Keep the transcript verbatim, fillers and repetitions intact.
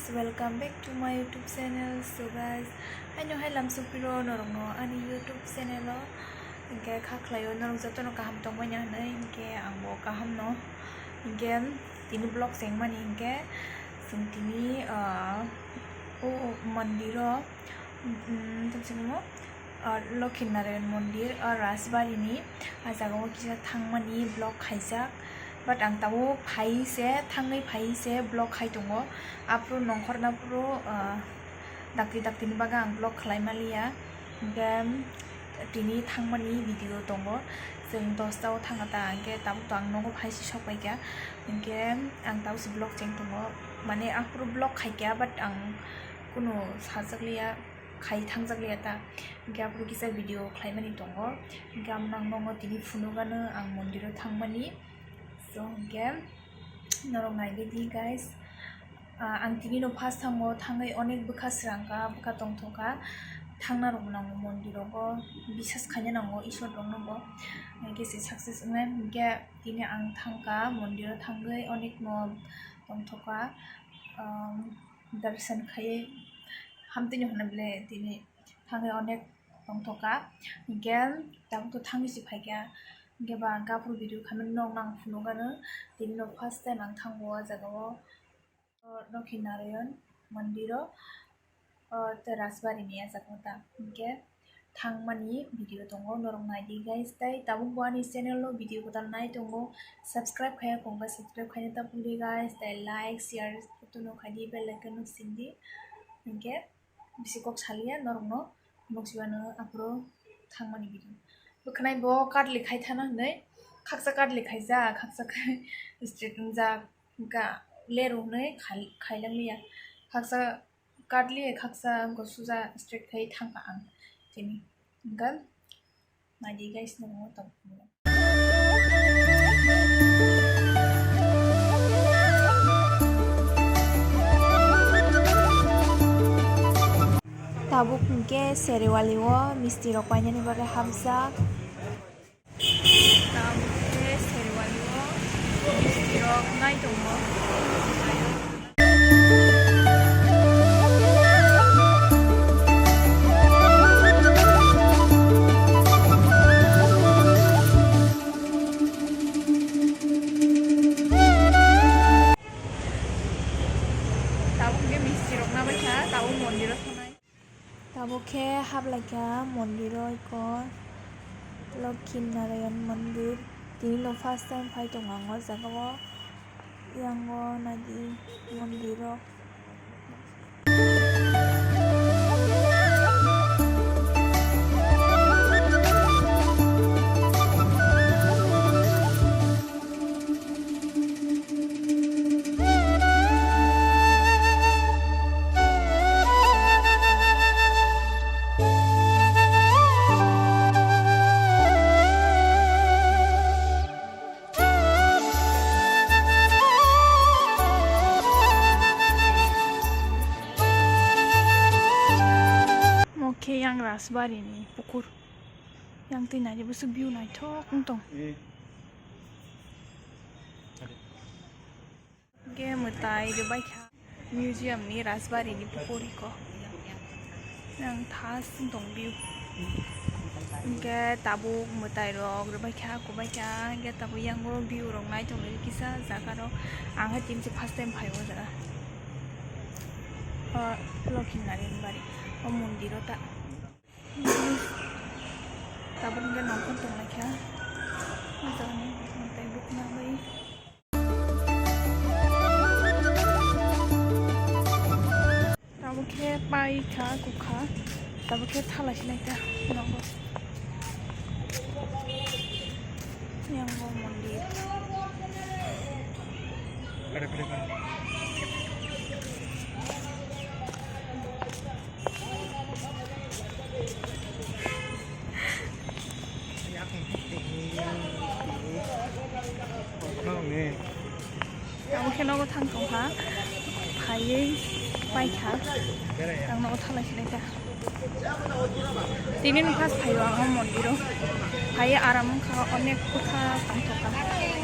Welcome back to my YouTube channel. So guys, haino hai lamsukpiro norokno ani YouTube channel o, hinkhe kha khlaio norok jotono kaham tongmani hinwi, hinkhe angbo kahamno. Hinkhe tini vlog chengmani hinkhe chwng tini, ah, o, o, mondiro, mm, tamo se hwnmo, ah, Lokhi Narayan mondir, ah, Rajbari ni, ah, jaga o kisa thangmani vlog khaijak, but ang tabuk phai se, thangwi phai se vlog khai tongo, aphuru nongkhorna phuru, ah, dakti dakti ni bagwi ang vlog khlai maliya, hinkhe tini thangmani video tongo, chwng dosta o thangkha ta, hinkhe tabuk to ang nogo phai se sok paikha, hinkhe ang tabuk se vlog cheng tongo, mane aphuru vlog khaikha, but ang kunu sajak liya. Khai thangjak liya ta, hinkhe aphuru kisa video khlaimani tongo, hinkhe ang nang nongo tini phunukgano ang mondiro thangmani. So hinkhe norok naibaidi guys, ah, ang tini no first thango thangwi onek bwkha srangkha, bwkha tongthokha, thangna rok nango mondirogo, bisas khaina nango Isor roknobo, hinkhe se success wngnai. Hinkhe tini ang thangkha mondiro thangwi onek no tongthokha, um, darshan khaiwi hamtwino hwnwi bwle tini thangwi onek tongthokha. Hinkhe tabuk to thangwi se phaikha, hinkhe ba ang aphuru video khaimani nog nang phunukgano, tini no first time ang thango o jaga o, o Lokhi Narayan mondir o, o tei Rajbari ni a jaga o ta. Hinkhe thangmani video tongo, norok naidi guys. Tei tabuk bo ani channel o video kwtal nai tongo, subscribe khaiya kongkha subscribe khaina ta phuldi guys, tei like share jotono khaidi, bell icon no sindi. Hinkhe bisi kok saliya norokno, nukjibano aphuru thangmani video. Bwkhanai bo katli khai thana hinwi khaksa katli khaijak, khaksa khai straight wngjak, hinkha leru hinwi khai-, khailang liya. Khaksa katli, khaksa wngkha suja straight khai thangkha ang tini. Hinkha naidi guys, norokno tong. Tabuk hinkhe Seriwali o misti rok painani bagwi hamjak. Tabuk khe Seriwali o misti rok nai tongo. Tabuk khe misti rok nabaikha, tabuk mondiro thanai. Tabuk khe haplaikha mondiro, eko Lokhi Narayan mondir. Tini no first time phai tongo ang o jaga o. Yang o naidi mondiro. Omo khe yang Rajbari ni pukur. Yang twi naidi bwswk view naithok wng tong. Eh. Hwnkhe mwtai rwbaikha museum ni Rajbari ni pukur eko. Yang thas wng tong view. Hwnkhe tabuk mwtai rok rwbaikha, kubaikha, hwnkhe tabuk yang o view rok naithok kisa jaga rok. Ang hai tini se first time phai o jaga. O Lokhi Narayan bari o mondir o ta. Tabuk hwnkhe nongkhor tonglaikha. O jaga ni tei bukna bai. Tabuk khe paikha kukha. Tabuk khe thala sinai ta nogo. Yang o mondir. Tabuk khe nogo thang tongkha, phaiwi paikha, ang nogo thalai sinai ta. Tini no first phaio ang o mondiro, phaiwi aram wngkha, onek kwthar tongthokha.